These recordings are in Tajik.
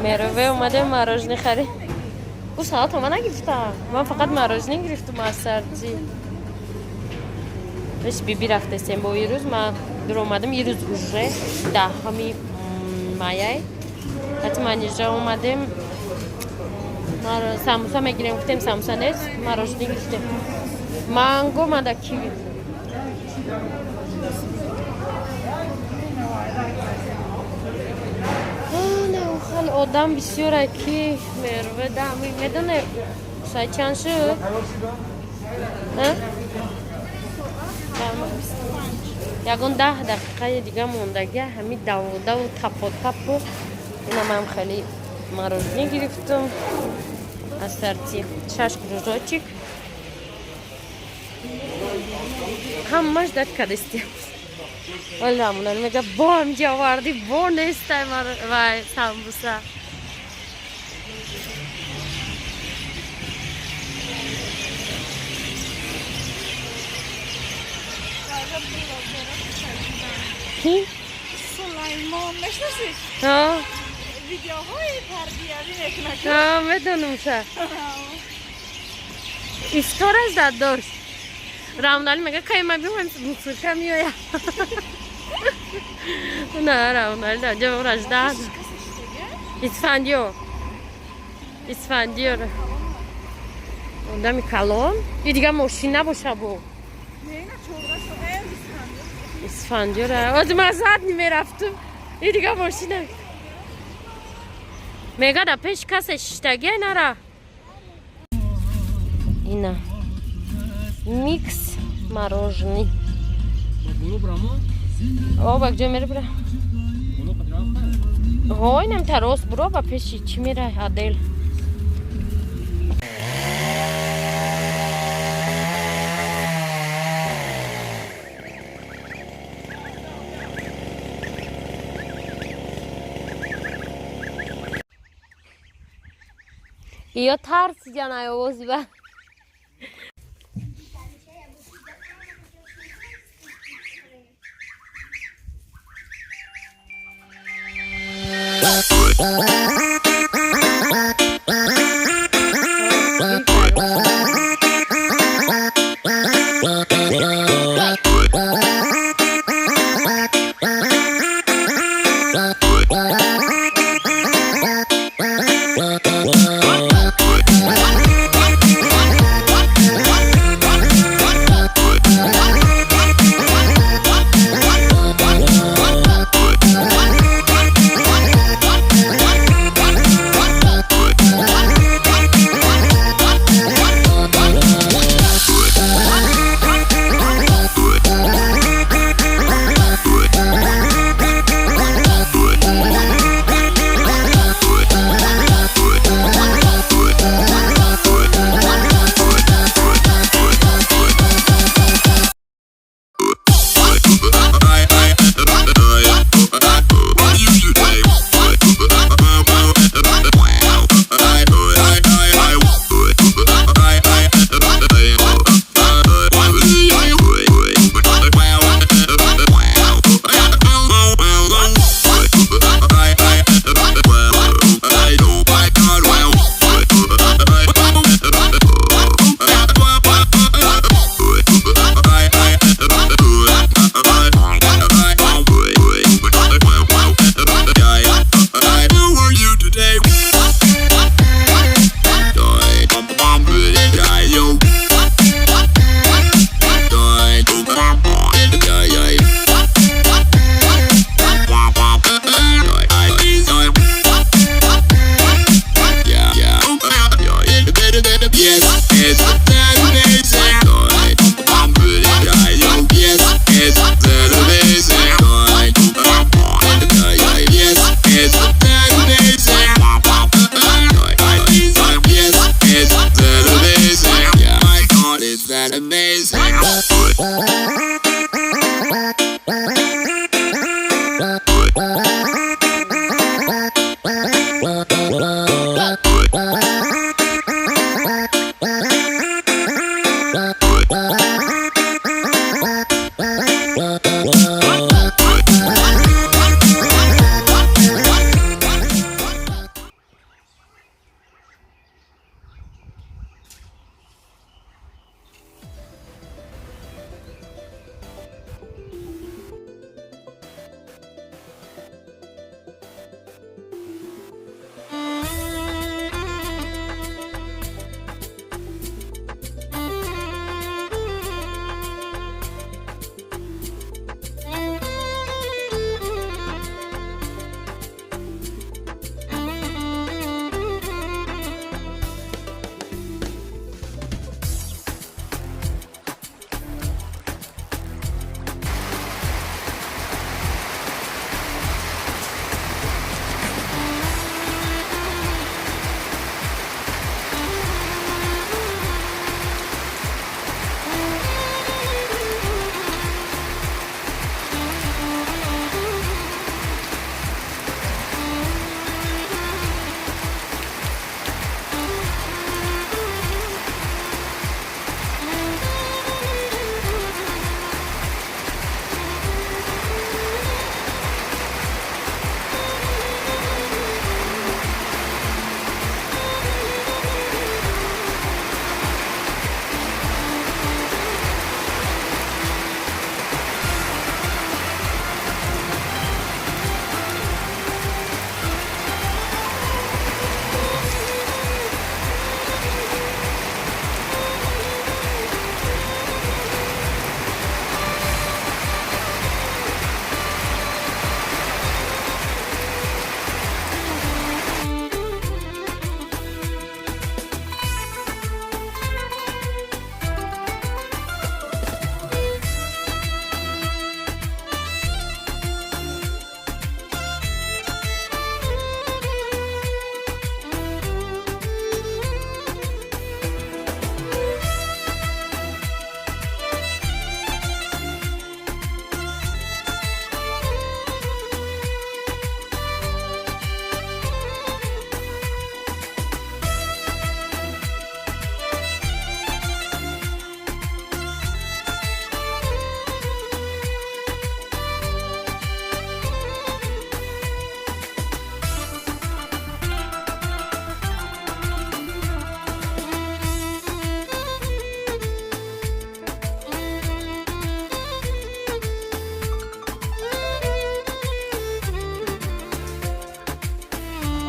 Мерове омадем мороженое харид. Ӯ салата ман нагирифтам. Ман фақат мороженое гирифтам аз сарҷи. Беш биби рафтесем бо ирӯз ман дур омадам. Ирӯз уже 10-ми маяй. Ҳати манижа омадем. Самуса мегирем, гуфтем самуса нест, мороженое гирифтем. Манго мада киви. Хел одам бисёре ки мерве дами медоне сай чанд шуд? Ягон 10 дақиқаи дига мондагия ҳами давудаву тапотапу ина ман хеле мороженое гирифтум ассорти шаш кружочек ҳамаш дад кадистем. Валла мега бо ҳамҷа овардӣ бо нестай вай самбуса. Ки? Сулаймон мешнасӣ? Ҳа. Видеоҳои тарбиявӣ мекунад. Ҳа, медонам ша. Ифтораш дад дошт. Рамдали мега кай ма биём мусурка меояд. На, Рамдали дар ҷо раждад. Исфандиёр. Исфандиёр. Одами калон. И дига мошин набоша бо. Исфандиёр. Ози ман зад мерафтум. И дига мошина. Мега да пеш касе шиштагия нара. Ина. Микс мороженое. О, ба куҷо мери бира? Ҳо, инам тарос буро ба пеши чӣ мера Адел. Ё тарсидан ай овози ба.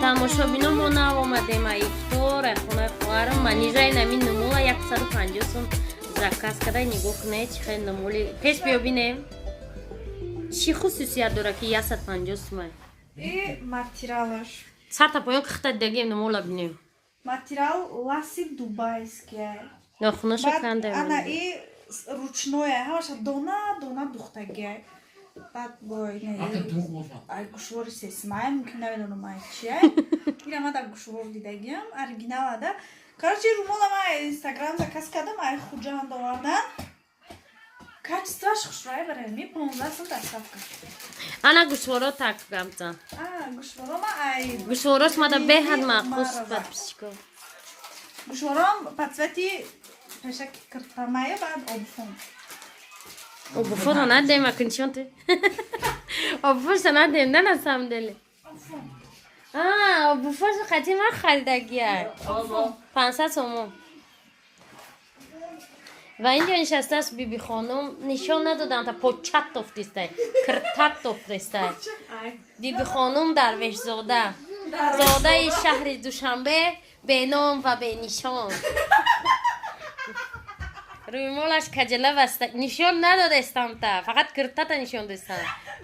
Тамошобино, мо нав омадем а ифтор, ай хонаи хоҳарам. Манижа инами нумула 150 сум заказ када. Нигоҳ кунед, чӣ хел нумули. Пеш биё, бинем, чӣ хусусият дора, ки 150 сумай. И материалаш. Сарта поён кихта дагем, нумула бинем. Материал ласи дубайский. Нохунаша Баъд канда. Ана и ручное, ҳамаша дона дона духтагиай. Баъд бо ай гӯшвори сесмай, мумкин, намедонам ай чиай. Ира ман дар гӯшвор дидагиам, оригинала да. Короче, румола ман ай Инстаграм заказ кардам, ай Хуҷанд овардан. Качествоаш хушрӯай, барои ми 15 сум доставка. Ана гӯшворо так гамзан. А гӯшворо ма ай Гӯшворош мада беҳад маъқул. Мараза. Подписчико. Гӯшвором по цвети пешаки киртамая, баъд обуфон. Обуфоро надем, акунчон ты обуфоша надем, да, на самом деле. Обуфон. А обуфоша қати ман харидагия, 500 сомон. Ва инҷо нишастааст биби хонум, нишон надодам, та почат тофтистай, киртат тофтистай. Биби хонум Дарвешзода, зодаи шаҳри Душанбе, беном ва бенишон. Рӯймолаш каҷала баста, нишон надодестам, та фақат киртата нишон дестам.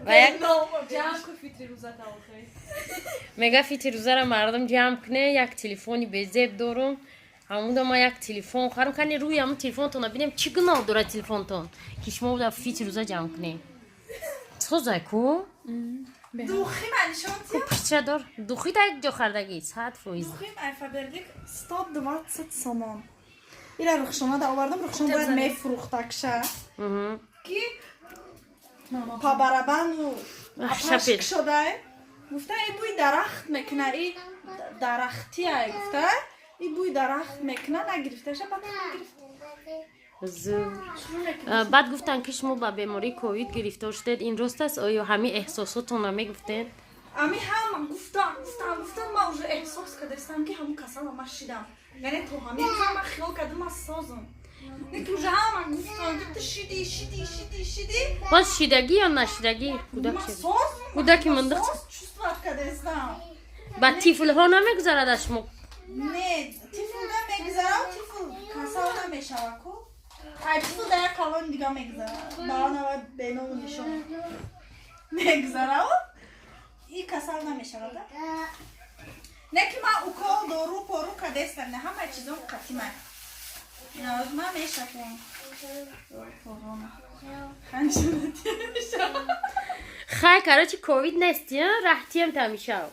Ва як Ҷамъ ку фитри рӯзата охир. Мега, фитри рӯзара мардум ҷамъ куне, як телефони безеб дорум, ҳамуда ма як телефон харам. Кани рӯи ҳамун телефонтона бинем, чӣ гуноҳ дорад телефонтон, ки шумо буда фитри рӯза ҷамъ кунем? Созай ку. Духи ма нишон тиям. Пича дор, духи да як ҷо хардагӣ, 100%. Духим ай Фаберлик, 120 сомон. Ира Рухшона да овардам, Рухшон бояд мефурӯхтакша. Ки по барабану Шапед. шудай. Гуфта, и бӯи дарахт мекуна, и дарахтия, гуфта. И бӯи дарахт мекуна, нагирифташа, баъд гирифт. Зур. Шурӯъ мекунад. Баъд гуфтанд, ки шумо ба бемории ковид гирифтор шудед. Ин рост аст? Оё ҳамин эҳсосотонро мегуфтед? Ами ҳама гуфтан, гуфтан, гуфтан, ман уже эҳсос кардастам, ки ҳамун касала ман шидам. Яъне то ҳамин рӯза ман хиёл кардам, ман созам. Не ки уже ҳама гуфтан, ки ту шиди, шиди, шиди, шиди. Боз шидагӣ ё нашидагӣ? Кӯдак Ман шид. созам. Кӯдаки мандиқ. Соз чувствовать кардастам. Ба тифлҳо намегузарад аз шумо? Не, тифл намегузарам, тифл касал намешава ку. Ай тифл да як калони дига мегузара. Баранава беному нишон. Мегузарав. И касал намешава да? Не ки ман укол, дору, пору кадестам, не, ҳама чизом қатимай. Навоз ман мешакам. Корона. Ханҷанати мешава. Хай, короче, ковид нести, раҳтиям тамишав.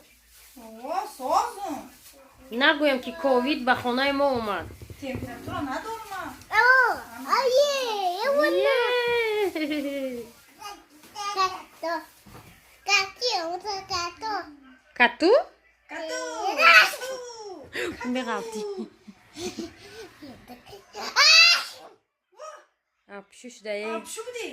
О, созум. Нагӯям, ки ковид ба хонаи мо омад. Температура надорам ман. Е! Кату? Кату! Кату! Меғалти. Апшу шудае. Апшу будӣ?